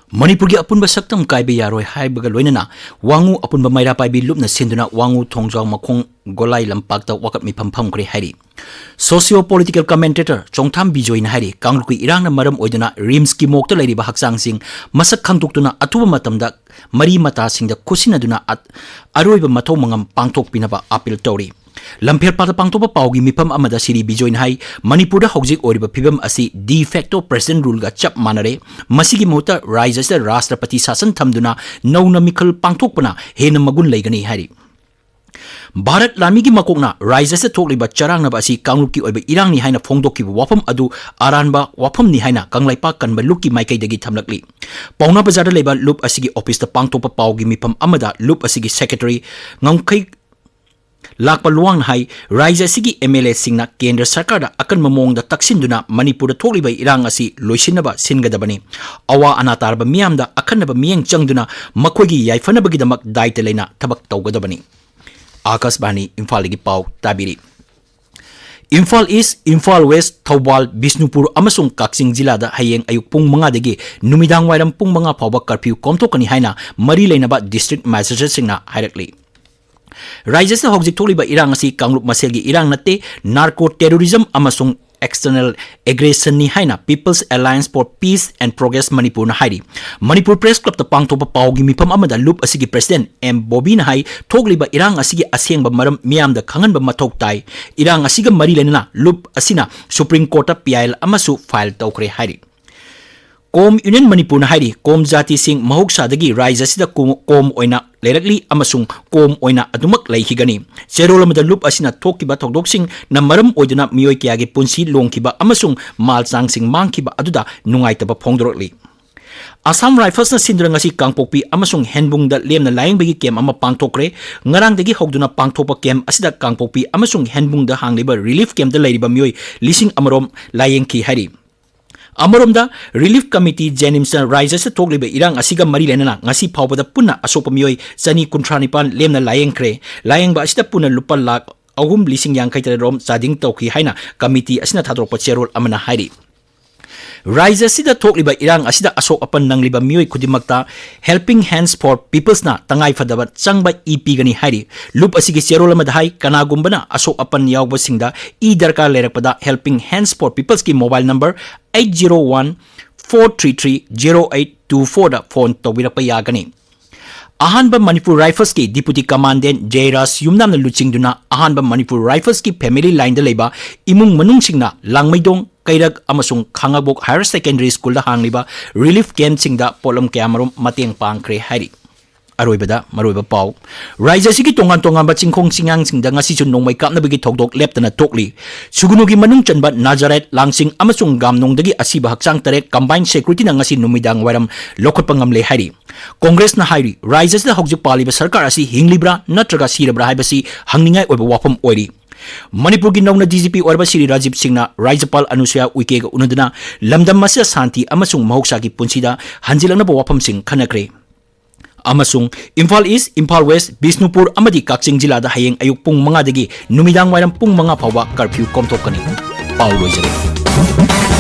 ꯃꯅꯤꯄꯨꯔꯒꯤ ꯑꯄꯨꯟꯕ ꯁꯛꯇꯝ ꯀꯥꯏꯕ ꯌꯥꯔꯣꯏ ꯍꯥꯏꯕꯒ ꯂꯣꯏꯅꯅ ꯋꯥꯉꯨ ꯑꯄꯨꯟꯕ ꯃꯩꯔꯥ ꯄꯥꯏꯕꯤ ꯂꯨꯞꯅ ꯁꯤꯟꯗꯨꯅ ꯋꯥꯉꯨ ꯊꯣꯡꯖꯥꯎ ꯃꯈꯣꯡ ꯒꯣꯂꯥꯏ ꯂꯝꯄꯥꯛꯇ ꯋꯥꯀꯠ ꯃꯤꯐꯝ ꯐꯝꯈ꯭ꯔꯦ ꯍꯥꯏꯔꯤ꯫ Socio Political Commentator ꯆꯣꯡꯊꯥꯝ ꯕꯤꯖꯣꯏꯅ ꯍꯥꯏꯔꯤ, ꯀꯥꯡꯂꯨꯞꯀꯤ ꯏꯔꯥꯡꯅ ꯃꯔꯝ ꯑꯣꯏꯗꯨꯅ ꯔꯤꯝꯁꯀꯤ ꯃꯣꯛꯇ ꯂꯩꯔꯤꯕ ꯍꯛꯆꯥꯡꯁꯤꯡ ꯃꯁꯛ ꯈꯪꯗꯣꯛꯇꯨꯅ ꯑꯊꯨꯕ ꯃꯇꯝꯗ ꯃꯔꯤ ꯃꯇꯥꯁꯤꯡꯗ ꯈꯨꯠꯁꯤꯟꯅꯗꯨꯅ ꯑꯠ-, ꯑꯔꯣꯏꯕ ꯃꯊꯧ ꯃꯉꯝ ꯄꯥꯡꯊꯣꯛꯄꯤꯅꯕ ꯑꯥꯄꯤꯜ ꯇꯧꯔꯤ꯫ ꯂꯝꯐꯦꯜꯄꯥꯠꯇ ꯄꯥꯡꯊꯣꯛꯄ ꯄꯥꯎꯒꯤ ꯃꯤꯐꯝ ꯑꯃꯗ ꯁꯤꯔꯤ ꯕꯤꯖꯣꯏꯅ ꯍꯥꯏ, ꯃꯅꯤꯄꯨꯔꯗ ꯍꯧꯖꯤꯛ ꯑꯣꯏꯔꯤꯕ ꯐꯤꯕꯝ ꯑꯁꯤ de facto president ruleꯒ ꯆꯞ ꯃꯥꯟꯅꯔꯦ꯫ ꯃꯁꯤꯒꯤ ꯃꯍꯨꯠꯇ ꯔꯥꯖ꯭ꯌ ꯑꯁꯤꯗ ꯔꯥꯁꯇ꯭ꯔꯄꯇꯤ ꯁꯥꯁꯟ ꯊꯝꯗꯨꯅ ꯅꯧꯅ ꯃꯤꯈꯜ ꯄꯥꯡꯊꯣꯛꯄꯅ ꯍꯦꯟꯅ ꯃꯒꯨꯟ ꯂꯩꯒꯅꯤ ꯍꯥꯏꯔꯤ꯫ ꯚꯥꯔꯠ ꯂꯥꯟꯃꯤꯒꯤ ꯃꯀꯣꯛꯅ ꯔꯥꯖ꯭ꯌ ꯑꯁꯤꯗ ꯊꯣꯛꯂꯤꯕ ꯆꯔꯥꯡꯅꯕ ꯑꯁꯤ ꯀꯥꯡꯂꯨꯞꯀꯤ ꯑꯣꯏꯕ ꯏꯔꯥꯡꯅꯤ ꯍꯥꯏꯅ ꯐꯣꯡꯗꯣꯛꯈꯤꯕ ꯋꯥꯐꯝ ꯑꯗꯨ ꯑꯔꯥꯟꯕ ꯋꯥꯐꯝꯅꯤ ꯍꯥꯏꯅ ꯀꯪꯂꯩꯄꯥꯛ ꯀꯟꯕ ꯂꯨꯞꯀꯤ ꯃꯥꯏꯀꯩꯗꯒꯤ ꯊꯝꯂꯛꯂꯤ꯫ ꯄꯥꯎꯅꯥ ꯕꯖꯥꯔꯗ ꯂꯩꯕ ꯂꯨꯞ ꯑꯁꯤꯒꯤ ꯑꯣꯐꯤꯁꯇ ꯄꯥꯡꯊꯣꯛꯄ ꯄꯥꯎꯒꯤ ꯃꯤꯐꯝ ꯑꯃꯗ ꯂꯨꯞ ꯑꯁꯤꯒꯤ ꯁꯦꯀ꯭ꯔꯦꯇꯔꯤ ꯉꯝꯈꯩ ꯂꯥꯛꯄ ꯂꯨꯋꯥꯡꯅ ꯍꯥꯏ, ꯔꯥꯖ꯭ꯌ ꯑꯁꯤꯒꯤ MLAꯁꯤꯡꯅ ꯀꯦꯟꯗ꯭ꯔ ꯁꯔꯀꯥꯔꯗ ꯑꯀꯟꯕ ꯃꯑꯣꯡꯗ ꯇꯛꯁꯤꯟꯗꯨꯅ ꯃꯅꯤꯄꯨꯔꯗ ꯊꯣꯛꯂꯤꯕ ꯏꯔꯥꯡ ꯑꯁꯤ ꯂꯣꯏꯁꯤꯟꯅꯕ ꯁꯤꯟꯒꯗꯕꯅꯤ꯫ ꯑꯋꯥ ꯑꯅꯥ ꯇꯥꯔꯕ ꯃꯤꯌꯥꯝꯗ ꯑꯈꯟꯅꯕ ꯃꯤꯠꯌꯦꯡ ꯆꯪꯗꯨꯅ ꯃꯈꯣꯏꯒꯤ ꯌꯥꯏꯐꯅꯕꯒꯤꯗꯃꯛ ꯗꯥꯏꯇ ꯂꯩꯅ ꯊꯕꯛ ꯇꯧꯒꯗꯕꯅꯤ꯫ ꯑꯥꯀꯥꯁꯕꯥꯅꯤ ꯏꯝꯐꯥꯜꯗꯒꯤ ꯄꯥꯎ ꯇꯥꯕꯤꯔꯤ꯫ ꯏꯝꯐꯥꯜ ꯏꯁ, ꯏꯝꯐꯥꯜ ꯋꯦꯁ, ꯊꯧꯕꯥꯜ, ꯕꯤꯁꯅꯨꯄꯨꯔ ꯑꯃꯁꯨꯡ ꯀꯛꯆꯤꯡ ꯖꯤꯂꯥꯗ ꯍꯌꯦꯡ ꯑꯌꯨꯛ ꯄꯨꯡ ꯃꯉꯥꯗꯒꯤ ꯅꯨꯃꯤꯗꯥꯡ ꯋꯥꯏꯔꯝ ꯄꯨꯡ ꯃꯉꯥ ꯐꯥꯎꯕ ꯀꯔꯐ꯭ꯌꯨ ꯀꯣꯝꯊꯣꯛꯀꯅꯤ ꯍꯥꯏꯅ ꯃꯔꯤ ꯂꯩꯅꯕ ꯗꯤꯁꯇ꯭ꯔꯤꯛ ꯃꯦꯖꯤꯁꯇ꯭ꯔꯦꯠꯁꯤꯡꯅ ꯍꯥꯏꯔꯛꯂꯤ꯫ ꯔꯥꯖ꯭ꯌ ꯑꯁꯤꯗ ꯍꯧꯖꯤꯛ ꯊꯣꯛꯂꯤꯕ ꯏꯔꯥꯡ ꯑꯁꯤ ꯀꯥꯡꯂꯨꯞ ꯃꯁꯦꯜꯒꯤ ꯏꯔꯥꯡ ꯅꯠꯇꯦ, ꯅꯥꯔꯀꯣ ꯇꯦꯔꯣꯔꯤꯖꯝ ꯑꯃꯁꯨꯡ ꯑꯦꯛꯁꯇꯔꯅꯦꯜ ꯑꯦꯒ꯭ꯔꯦꯁꯟꯅꯤ ꯍꯥꯏꯅ People's Alliance for Peace and Progress ꯃꯅꯤꯄꯨꯔꯅ ꯍꯥꯏꯔꯤ꯫ ꯃꯅꯤꯄꯨꯔ ꯄ꯭ꯔꯦꯁ ꯀ꯭ꯂꯕꯇ ꯄꯥꯡꯊꯣꯛꯄ ꯄꯥꯎꯒꯤ ꯃꯤꯐꯝ ꯑꯃꯗ ꯂꯨꯞ ꯑꯁꯤꯒꯤ ꯄ꯭ꯔꯦꯁꯤꯗꯦꯟꯠ ꯑꯦꯝ ꯕꯣꯕꯤꯅ ꯍꯥꯏ, ꯊꯣꯛꯂꯤꯕ ꯏꯔꯥꯡ ꯑꯁꯤꯒꯤ ꯑꯁꯦꯡꯕ ꯃꯔꯝ ꯃꯤꯌꯥꯝꯗ ꯈꯪꯍꯟꯕ ꯃꯊꯧ ꯇꯥꯏ꯫ ꯏꯔꯥꯡ ꯑꯁꯤꯒ ꯃꯔꯤ ꯂꯩꯅꯅ ꯂꯨꯞ ꯑꯁꯤꯅ ꯁꯨꯄ꯭ꯔꯤꯝ ꯀꯣꯔꯠꯇ PIL ꯑꯃꯁꯨ ꯐꯥꯏꯜ ꯇꯧꯈ꯭ꯔꯦ ꯍꯥꯏꯔꯤ꯫ ꯀꯣꯝ ꯌꯨꯅꯤꯌꯟ ꯃꯅꯤꯄꯨꯔꯅ ꯍꯥꯏꯔꯤ, ꯀꯣꯝ ꯖꯥꯇꯤꯁꯤꯡ ꯃꯍꯧꯁꯥꯗꯒꯤ ꯔꯥꯖ꯭ꯌ ꯑꯁꯤꯗ ꯀꯣ-, ꯀꯣꯝ ꯑꯣꯏꯅ ꯂꯩꯔꯛꯂꯤ ꯑꯃꯁꯨꯡ ꯀꯣꯝ ꯑꯣꯏꯅ ꯑꯗꯨꯃꯛ ꯂꯩꯈꯤꯒꯅꯤ꯫ ꯆꯦꯔꯣꯜ ꯑꯃꯗ ꯂꯨꯞ ꯑꯁꯤꯅ ꯊꯣꯛꯈꯤꯕ ꯊꯧꯗꯣꯛꯁꯤꯡꯅ ꯃꯔꯝ ꯑꯣꯏꯗꯨꯅ ꯃꯤꯑꯣꯏ ꯀꯌꯥꯒꯤ ꯄꯨꯟꯁꯤ ꯂꯣꯡꯈꯤꯕ ꯑꯃꯁꯨꯡ ꯃꯥꯜ ꯆꯥꯡꯁꯤꯡ ꯃꯥꯡꯈꯤꯕ ꯑꯗꯨꯗ ꯅꯨꯡꯉꯥꯏꯇꯕ ꯐꯣꯡꯗꯣꯔꯛꯂꯤ꯫ ꯑꯁꯥꯝ ꯔꯥꯏꯐꯜꯁꯅ ꯁꯤꯟꯗꯨꯅ ꯉꯁꯤ ꯀꯥꯡꯄꯣꯛꯄꯤ ꯑꯃꯁꯨꯡ ꯍꯦꯟꯕꯨꯡꯗ ꯂꯦꯝꯅ ꯂꯥꯌꯦꯡꯕꯒꯤ ꯀꯦꯝ ꯑꯃ ꯄꯥꯡꯊꯣꯛꯈ꯭ꯔꯦ꯫ ꯉꯔꯥꯡꯗꯒꯤ ꯍꯧꯗꯨꯅ ꯄꯥꯡꯊꯣꯛꯄ ꯀꯦꯝ ꯑꯁꯤꯗ ꯀꯥꯡꯄꯣꯛꯄꯤ ꯑꯃꯁꯨꯡ ꯍꯦꯟꯕꯨꯡꯗ ꯍꯥꯡꯂꯤꯕ ꯔꯤꯂꯤꯐ ꯀꯦꯝꯞꯇ ꯂꯩꯔꯤꯕ ꯃꯤꯑꯣꯏ ꯂꯤꯁꯤꯡ ꯑꯃꯔꯣꯝ ꯂꯥꯌꯦꯡꯈꯤ ꯍꯥꯏꯔꯤ꯫ ꯑꯃꯔꯣꯝꯗ, ꯔꯤꯂꯤꯐ ꯀꯃꯤꯇꯤ ꯖꯦꯅꯤꯝꯁꯅ ꯔꯥꯖ꯭ꯌ ꯑꯁꯤꯗ ꯊꯣꯛꯂꯤꯕ ꯏꯔꯥꯡ ꯑꯁꯤꯒ ꯃꯔꯤ ꯂꯩꯅꯅ ꯉꯁꯤ ꯐꯥꯎꯕꯗ ꯄꯨꯟꯅ ꯑꯁꯣꯛꯄ ꯃꯤꯑꯣꯏ ꯆꯅꯤ ꯀꯨꯟꯊ꯭ꯔꯥ ꯅꯤꯄꯥꯟ ꯂꯦꯝꯅ ꯂꯥꯌꯦꯡꯈ꯭ꯔꯦ꯫ ꯂꯥꯌꯦꯡꯕ ꯑꯁꯤꯗ ꯄꯨꯟꯅ ꯂꯨꯄꯥ ꯂꯥꯈ ꯑꯍꯨꯝ ꯂꯤꯁꯤꯡ ꯌꯥꯡꯈꯩ ꯇꯔꯦꯠ ꯔꯣꯝ ꯆꯥꯗꯤꯡ ꯇꯧꯈꯤ ꯍꯥꯏꯅ ꯀꯃꯤꯇꯤ ꯑꯁꯤꯅ ꯊꯥꯗꯣꯔꯛꯄ ꯆꯦꯔꯣꯜ ꯑꯃꯅ ꯍꯥꯏꯔꯤ꯫ ꯔꯥꯖ꯭ꯌ ꯑꯁꯤꯗ ꯊꯣꯛꯂꯤꯕ ꯏꯔꯥꯡ ꯑꯁꯤꯗ ꯑꯁꯣꯛ ꯑꯄꯟ ꯅꯪꯂꯤꯕ ꯃꯤꯑꯣꯏ ꯈꯨꯗꯤꯡꯃꯛꯇ Helping Hands for Peoplesꯅ ꯇꯉꯥꯏ ꯐꯗꯕ ꯆꯪꯕ ꯏ ꯄꯤꯒꯅꯤ ꯍꯥꯏꯔꯤ꯫ ꯂꯨꯞ ꯑꯁꯤꯒꯤ ꯆꯦꯔꯣꯜ ꯑꯃꯗ ꯍꯥꯏ, ꯀꯅꯥꯒꯨꯝꯕꯅ ꯑꯁꯣꯛ ꯑꯄꯟ ꯌꯥꯎꯕꯁꯤꯡꯗ ꯏ ꯗꯔꯀꯥꯔ ꯂꯩꯔꯛꯄꯗ Helping Hands for Peoplesꯀꯤ mobile number eight zero one four three three zero eight two fourꯗ ꯐꯣꯟ ꯇꯧꯕꯤꯔꯛꯄ ꯌꯥꯒꯅꯤ꯫ ꯑꯍꯥꯟꯕ ꯃꯅꯤꯄꯨꯔ ꯔꯥꯏꯐꯜꯁꯀꯤ ꯗꯤꯄꯨꯇꯤ ꯀꯃꯥꯟꯗꯦꯟ ꯖꯦ ꯔꯥꯖ ꯌꯨꯝꯅꯥꯝꯅ ꯂꯨꯆꯤꯡꯗꯨꯅ ꯑꯍꯥꯟꯕ ꯃꯅꯤꯄꯨꯔ ꯔꯥꯏꯐꯜꯁꯀꯤ ꯐꯦꯃꯤꯂꯤ ꯂꯥꯏꯟꯗ ꯂꯩꯕ ꯏꯃꯨꯡ ꯃꯅꯨꯡꯁꯤꯡꯅ ꯂꯥꯡꯃꯩꯗꯣꯡ, ꯀꯩꯔꯛ ꯑꯃꯁꯨꯡ ꯈꯥꯉꯕꯣꯛ ꯍꯥꯌꯔ ꯁꯦꯀꯦꯟꯗꯔꯤ ꯁ꯭ꯀꯨꯜꯗ ꯍꯥꯡꯂꯤꯕ ꯔꯤꯂꯤꯐ ꯀꯦꯝꯞꯁꯤꯡꯗ ꯄꯣꯠꯂꯝ ꯀꯌꯥꯃꯔꯨꯝ ꯃꯇꯦꯡ ꯄꯥꯡꯈ꯭ꯔꯦ ꯍꯥꯏꯔꯤ꯫ ꯑꯔꯣꯏꯕꯗ ꯃꯔꯨꯑꯣꯏꯕ ꯄꯥꯎ꯫ ꯔꯥꯖ꯭ꯌ ꯑꯁꯤꯒꯤ ꯇꯣꯉꯥꯟ ꯇꯣꯉꯥꯟꯕ ꯆꯤꯡꯈꯣꯡ ꯆꯤꯡꯌꯥꯡꯁꯤꯡꯗ ꯉꯁꯤꯁꯨ ꯅꯣꯡꯃꯩ ꯀꯥꯞꯅꯕꯒꯤ ꯊꯧꯗꯣꯛ ꯂꯦꯞꯇꯅ ꯊꯣꯛꯂꯤ꯫ ꯁꯨꯒꯨꯅꯨꯒꯤ ꯃꯅꯨꯡ ꯆꯟꯕ ꯅꯥꯖꯔꯦꯠ, ꯂꯥꯡꯁꯤꯡ ꯑꯃꯁꯨꯡ ꯒꯥꯝꯅꯣꯡꯗꯒꯤ ꯑꯁꯤꯕ ꯍꯛꯆꯥꯡ ꯇꯔꯦꯠ ꯀꯝꯕꯥꯏꯟ ꯁꯦꯀ꯭ꯌꯨꯔꯤꯇꯤꯅ ꯉꯁꯤ ꯅꯨꯃꯤꯗꯥꯡ ꯋꯥꯏꯔꯝ ꯂꯧꯈꯠꯄ ꯉꯝꯂꯦ ꯍꯥꯏꯔꯤ꯫ ꯀꯣꯡꯒ꯭ꯔꯦꯁꯅ ꯍꯥꯏꯔꯤ, ꯔꯥꯖ꯭ꯌ ꯑꯁꯤꯗ ꯍꯧꯖꯤꯛ ꯄꯥꯜꯂꯤꯕ ꯁꯔꯀꯥꯔ ꯑꯁꯤ ꯍꯤꯡꯂꯤꯕ꯭ꯔꯥ ꯅꯠꯇ꯭ꯔꯒ ꯁꯤꯔꯕ꯭ꯔꯥ ꯍꯥꯏꯕꯁꯤ ꯍꯪꯅꯤꯡꯉꯥꯏ ꯑꯣꯏꯕ ꯋꯥꯐꯝ ꯑꯣꯏꯔꯤ꯫ ꯃꯅꯤꯄꯨꯔꯒꯤ ꯅꯧꯅ ꯗꯤ ꯖꯤ ꯄꯤ ꯑꯣꯏꯔꯕ ꯁ꯭ꯔꯤ ꯔꯥꯖꯤꯕ ꯁꯤꯡꯅ ꯔꯥꯖ꯭ꯌꯄꯥꯜ ꯑꯅꯨꯁꯨꯌꯥ ꯎꯏꯀꯦꯒ ꯎꯅꯗꯨꯅ ꯂꯝꯗꯝ ꯑꯁꯤꯗ ꯁꯥꯟꯇꯤ ꯑꯃꯁꯨꯡ ꯃꯍꯧꯁꯥꯒꯤ ꯄꯨꯟꯁꯤꯗ ꯍꯟꯖꯤꯜꯂꯛꯅꯕ ꯋꯥꯐꯝꯁꯤꯡ ꯈꯟꯅꯈ꯭ꯔꯦ꯫ ꯑꯃꯁꯨꯡ ꯏꯝꯐꯥꯜ ꯏꯁ꯭ꯠ, ꯏꯝꯐꯥꯜ ꯋꯦꯁ꯭ꯠ, ꯕꯤꯁꯅꯨꯄꯨꯔ ꯑꯃꯗꯤ ꯀꯛꯆꯤꯡ ꯖꯤꯂꯥꯗ ꯍꯌꯦꯡ ꯑꯌꯨꯛ ꯄꯨꯡ ꯃꯉꯥꯗꯒꯤ ꯅꯨꯃꯤꯗꯥꯡ ꯋꯥꯏꯔꯝ ꯄꯨꯡ ꯃꯉꯥ ꯐꯥꯎꯕ ꯀꯔꯐ꯭ꯌꯨ ꯀꯣꯝꯊꯣꯛꯀꯅꯤ꯫ ꯄꯥꯎ ꯂꯣꯏꯖꯔꯦ꯫